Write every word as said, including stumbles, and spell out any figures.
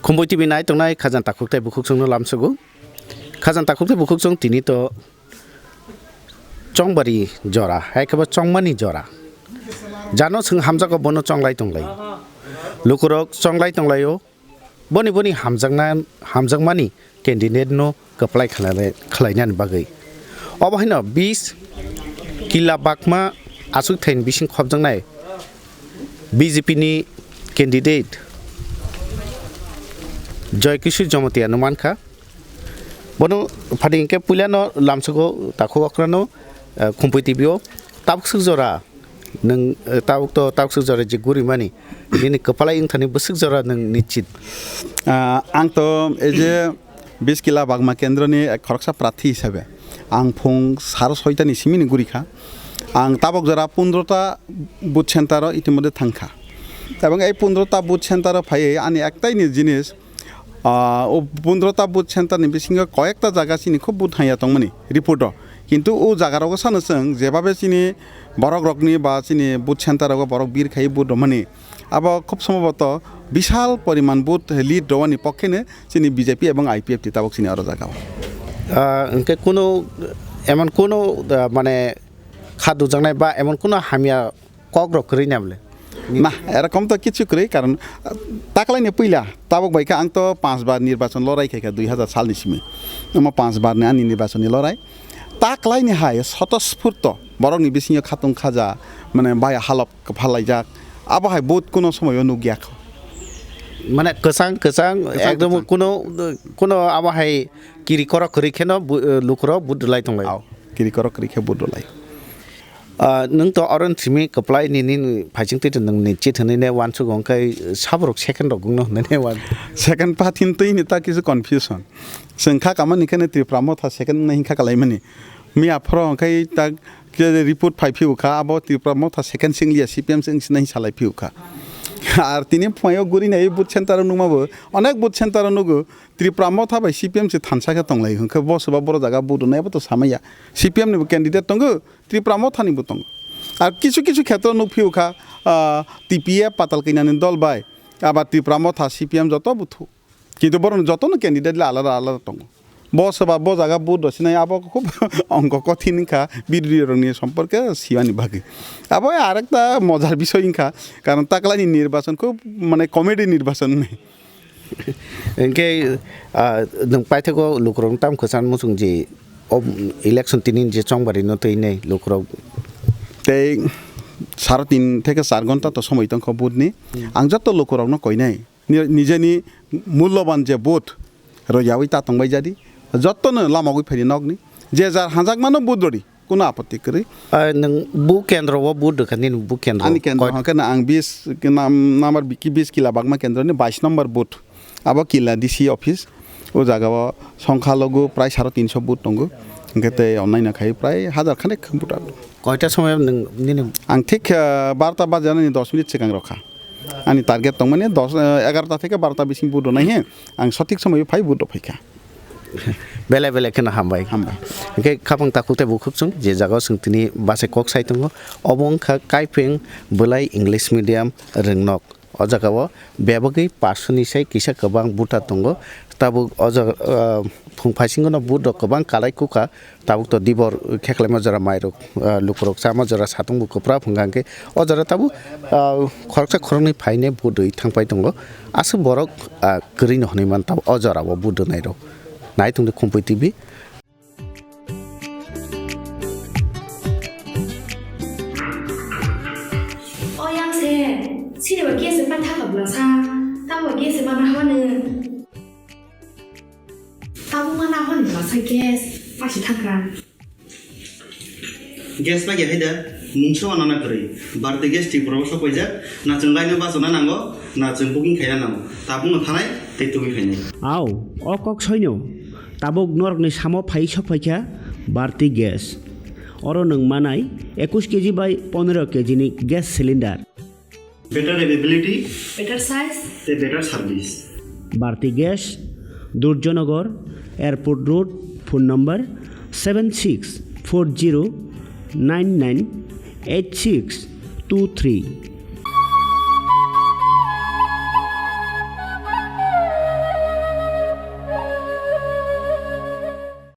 Khumpui T V nai tongnai khajang takhuk tei bukhuk chwngno lamsugo. Khajang takhuk tei bukhuk chwng tini to chongbari jora, hai khe bo chongmani jora. Jano chwng hamjago bono chonglai tonglai. Lukurok chonglai tonglaio. Boni boni hamjakna, hamjakmani candidate no kwplai khlainai, khlainani bagwi. Obo haino bis kila bakma aswk thaini bising khopjaknai B J P ni candidate Joy Kishore Jamatia no mankha. Bono phadi hinkhe puilano lamsugo takhuk okrano, eh, Khumpui T V o tabuk swk jora nwng, eh, tabuk to tabuk swk jora je gurimani nini kwpalai wngthani bwswk jora nwng nichit. Ah, ang to ei je Biskila Bagma Kendroni ek khoroksa prathi hisabe ang phung saro soitani simini gurikha. Ang tabok jora pondrota booth center o itimodhe thangkha. Ebong ei pondrota booth center o phaiwi ani ektaini jinis, ah, o pondrota booth center ni bisingo koyekta jaga chini khub booth haiya tongmani report o. Kintu o jaga rogo sano chwng jebabe chini borok rokni ba chini booth center rogo borok bir khai booth romani. Abo khub somboboto bisal poriman booth lead rowani pokkhe no chini B J P ebong I P F T tabok chini oro jaga o. Ah, hwnkhe kuno, emon kuno, ah, mane kha dujaknai ba emon kuno hamya kok rok kwrwi na bole? Na, erokom to kichu kwrwi, karon, ah, taklaini puila tabok bai khe ang to panch bar nirbachon lorai khaikha dui hazar salni simi. Omo panch bar ni ani nirbachon ni lorai. Taklaini hai sotospurto borokni bisingo khatung khaja, mane baya halop kwphal laijak. Abo hai booth kuno somoyo nukya kho. Mane kwchang, kwchang, kwchang, ekdom kwchang. Kuno, kuno abo hai kiri korok kwrwi kheno bu-, eh, lukurok booth rwlai tonglai. Au, kiri korok kwrwi khe booth rwlai. Ah, nwng to oro simi kwplai nini phaising twi nwng ni chit hwnwi ne uansugo, hwnkhe saborok second rok wngno hwnwi ne uan. Second pathin twi ni ta kisu confusion. Chwng kha kamani kheno Tripura Motha second wngnai hinkha kalaimani. Miya phoro hwnkhe ta khe report phai phiu kha, abo Tripura Motha second singliya, C P M se wngsinai salai phiu kha. Ar tini phunaio guri nai booth center o nukma bo, onek booth center o nugo, Tripura Motha bai C P M se thansa khe tonglai, hwnkhe bo soba boro jaga booth rwnai, abo to samaya. C P M ni bo candidate tongo, Tripura Motha ni bo tongo. Ar kisu kisu khetro nuk phiu kha, ah, T P F Patal Kanya ni dol bai, aba Tripura Motha C P M joto buthu. Kintu borokni jotono candidate le alada alada tongo. Bo soba bo jaga booth rw sinai abo khub ongko kothin wngkha birodhi rokni somporke siwani bagwi. Abo arekta mojar bisoi wngkha, karon taklaini nirbachon khub mane comedy nirbachon wngnai. Hwnkhe, ah, nwng paithago lukurokno tamo kwchan muchung je o election tini je chongbarino twi nai lukurok. Tei saro tin theke char ghonta to somoi tongkha booth ni. Hmm. Ang joto lukurokno koinai. Ni-, nijeni mulloban je vote rw yaui ta tongbai jadi, jottono lamagwi phaidi nokni, je jar hanjakmano vote rwdi, kuno apotti kwrwi. Ah, nwng bu kendro o vote rwkha, nini bu kendro? Ani kendro koi- hwnkhe na ang bis, nam-, number ki bis kila bagma kendroni bais number vote. Abo kila D C office, o jaga o songkha logo prai saro tinso vote tongo, hwnkhe tei onlaino khai prai hajar khanek voter. Koita somoy nwng nini? Ang thik, ah, barota bajanani dos minute swkang rokha. Ani target tongmani dos, eh, egarota theke barota bising vote rwnai he. Ang sothik somoyo phai vote rw phaikha. Belai belai kheno hambai. Hambai. Hwnkhe khapang takhuk tei bukhuk chwng je jagao chwng tini bachai kok sai tongo, obo wngkha Kaipeng Bwlai English Medium Rwngnok. O jagao bebagwi paanch sho ni sai kisa kwbang voter tongo. Tabuk o jaga, ah, phung phaisingono vote rok kwbang kalai kukha. Tabuk to dibor kheklaima jora mairok, ah, lukurok chama jora satung bo kwpra phunga hwnkhe o jora tabuk, ah, khoroksa khoroknwi phainai budwi thangpai tongo. Aswk borok, ah, kwrwino hwnwi man tabuk o jora o budwnairok. Nai tongdi Khumpui T V. O yang se, sini ba gas se pa thaka bla sa, tamo gas se ma na hwane. Tabuk ma na hwn ba sa gas, pa si thangkha. Gas pa ya haida, mungsa wana na kwrwi. Bharti Gas Tripura o sok paijak, na chwng line o bachana nango, na chwng booking khaina nango. Tabuk no thanai, tei tubui khainai. Au, o kok soino. Tabuk norokni samo phai sok phaikha Bharti Gas. Oro nwng manai ekush K G bai pondro K G ni gas cylinder. Better availability. Better size. Tei better service. Bharti Gas, Durjanagar, Airport Road, phone number seven six four zero nine nine eight six two three.